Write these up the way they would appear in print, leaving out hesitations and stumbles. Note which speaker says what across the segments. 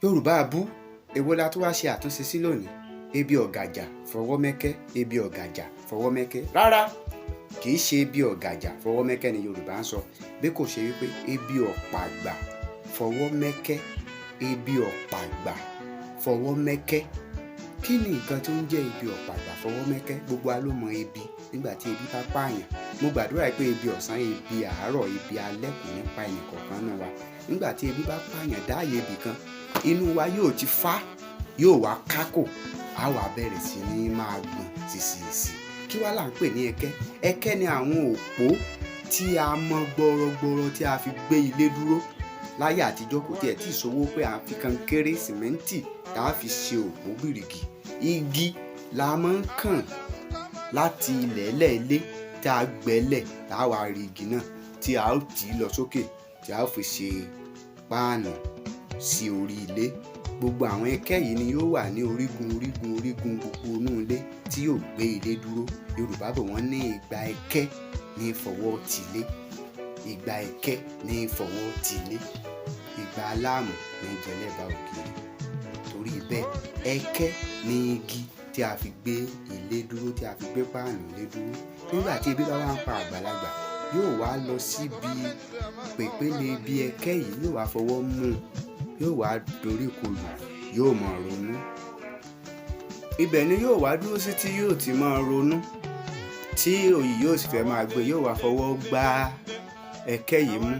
Speaker 1: Yorùbá abú, èwo la tún wá ṣe àtúnṣe sí lónìí? Ebi ọ̀gàjà fọwọ́ mẹ́kẹ́, ebi ọ̀gàjà fọwọ́ mẹ́kẹ́. Rárá, kì í ṣe ebi ọ̀gàjà fọwọ́ mẹ́kẹ́ ni Yorùbá ń sọ, bí kò ṣe wípé ebi ọ̀pàgbà fọwọ́ mẹ́kẹ́, ebi ọ̀pàgbà fọwọ́ mẹ́kẹ́. Kí ni nǹkan tó ń jẹ́ ebi ọ̀pàgbà fọwọ́ mẹ́kẹ́? Gbogbo wa ló mọ ebi. Nígbà tí ebi bá pààyàn, mo gbàdúrà pé ebi ọ̀sán, ebi àárọ̀, ebi alẹ́ kò ní pa ẹnì kọ̀ọ̀kan nínú wa. Nígbà tí ebi bá pààyàn dáàyè ibì kan, inú wa yóò ti fá, yóò wá kákò, á wá bẹ̀rẹ̀ sí ní máa gbọ̀n sìsìsì. Kí wá là ń pè ní ẹkẹ́? Ẹkẹ́ ni àwọn òpó tí a mọ gbọrọgbọrọ tí a fi gbé ilé dúró láyé àtijọ́. Kò tiẹ̀ tí ì sówó pé à ń fi kankéré, sìmẹ́ǹtì tá a fi ṣe òpó bìrìgì. Igi la máa ń kàn láti ilẹ̀ẹ́lẹ̀ ilé tá a gbẹ́lẹ̀, tá a wá rí igi náà tí a ó tì í lọ sókè, tí a ó fi ṣe páànù sí orí ilé. Gbogbo àwọn ẹkẹ́ yìí ni yóò wà ní orígun, orígun, orígun gbogbo inú ilé tí yóò gbé ilé dúró. Yorùbá bọ̀, wọ́n ní ìgbà ẹkẹ́ ní fọwọ́ tìlé, ìgbà ẹkẹ́ ní fọwọ́ tìlé, ìgbà aláàmù ní jẹlẹ́bà ògiri. Torí bẹ́ẹ̀, ẹkẹ́ ní igi tí a fi gbé ilé dúró, tí a fi gbé páànù ilé dúró. Nígbà tí ebi bá wá ń pa àgbàlagbà, yóò wá lọ síbi pèpéle ibi ẹkẹ́ yìí, yóò wá fọwọ́ mú un, yóò wá dorí kodò, yóò máa ronú. Ibẹ̀ ni yóò wá dúró sí tí yóò ti máa ronú, tí òyì yóò sì fẹ́ máa gbé. Yóò wá fọwọ́ gbá ẹkẹ́ yìí mú,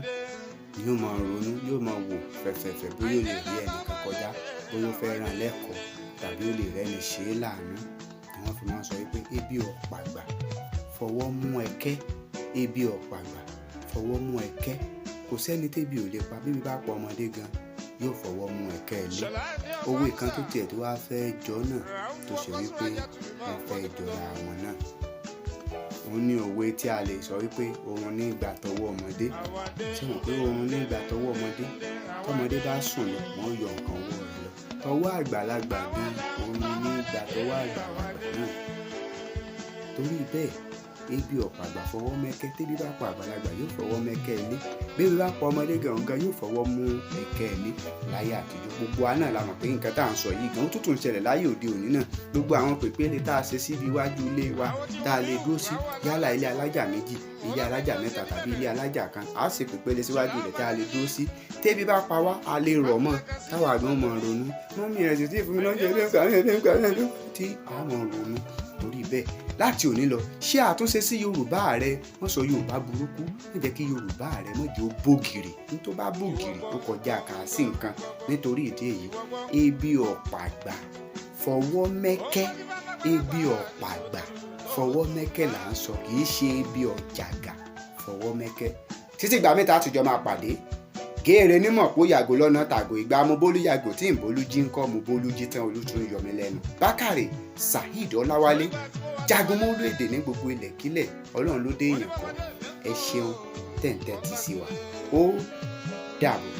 Speaker 1: yóò máa ronú, yóò máa wò fẹ̀fẹ̀fẹ̀ bóyá ó lè rí ẹnìkan kọjá, bóyá ó fẹ́ rán lẹ́kọ̀ọ́ tàbí ó lè rẹ́ni ṣe é láàánú. Ni wọ́n fi máa ń sọ wípé ebi ọ̀pàgbà fọwọ́ mú ẹkẹ́, ebi ọ̀pàgbà fọwọ́ mú ẹkẹ́. Kò sẹ́ni tébi ò lè pa. Bíbi bá pa ọmọdé gan, yóò fọwọ́ mú ẹkẹ́ ilé. Òwe kan tó tiẹ̀ tó wá fẹ́ jọ náà, tó ṣe wípé wọ́n fẹ́ jọra wọn náà, òun ní òwe tí a lè sọ wípé oorun ní ìgbà tọwọ́ ọmọdé. Ṣé mọ̀ pé oorun ní ìgbà tọwọ́ ọmọdé? Tọmọdé bá sùn lọ, wọ́n yọ nǹkan ọwọ́ rẹ̀ lọ. Tọwọ́ àgbàlagbà gan, oorun ní ìgbà tọwọ́ àgbàlagbà náà. Torí bẹ́ẹ̀, ebi ọ̀pàgbà fọwọ́ mẹ́kẹ́. Tébi bá pa àgbàlagbà, yóò fọwọ́ mẹ́kẹ́ ilé. Bébi bá pa ọmọdé gangan, yóò fọwọ́ mú ẹ̀kẹ́ ilé. Láyé àtijọ́, gbogbo wa náà la mọ̀ pé nǹkan tá à ń sọ yìí gan, ó tútù ń ṣẹlẹ̀ láyé òde òní náà. Gbogbo àwọn pèpéle tá a ṣe síbi iwájú ilé wa tá a lè dúró sí, yálà ilé alájà méjì, ilé alájà mẹ́ta tàbí ilé alájà kan, a ṣe pèpéle síwájú rẹ̀ tá a lè dúró sí. Tébi bá pa wá, a lè rọ̀ mọ́ táwa gan mọ̀ ronú, mummy ẹ̀ sì tí fún mi lóúnjẹ ilé ìgbà ilé ìgbà ilé tí a mọ̀ ronú. Torí bẹ́ẹ̀, láti òní lọ, ṣe àtúnṣe sí Yorùbá rẹ. Wọ́n sọ Yorùbá burúkú, má jẹ́ kí Yorùbá rẹ má jẹ́ ó bògìrì. Ní tó bá bògìrì, ó kọjá kà á sí nǹkan. Nítorí ìdí èyí, ebi ọ̀pàgbà fọwọ́ mẹ́kẹ́, ebi ọ̀pàgbà fọwọ́ mẹ́kẹ́ là ń sọ, kì í ṣe ebi ọ̀jàgà fọwọ́ mẹ́kẹ́. Títí ìgbà mẹ́ta àtijọ́ máa pàdé, géèrè nímọ̀ pé ó yàgò lọ́nà tàgò. Ìgbà mo bólú yàgò tí ń bólú jí ń kọ́, mo bólú jí tán, olú tún yọ mí lẹ́nu. Bákàrè Saheed Ọláwálé, jagunmólú èdè ní gbogbo ilẹ̀kílẹ̀, Ọlọ́run ló dé èèyàn kọ́. Ẹ ṣeun tẹ̀ǹtẹ̀ tì sí wa. Ó dàbọ̀.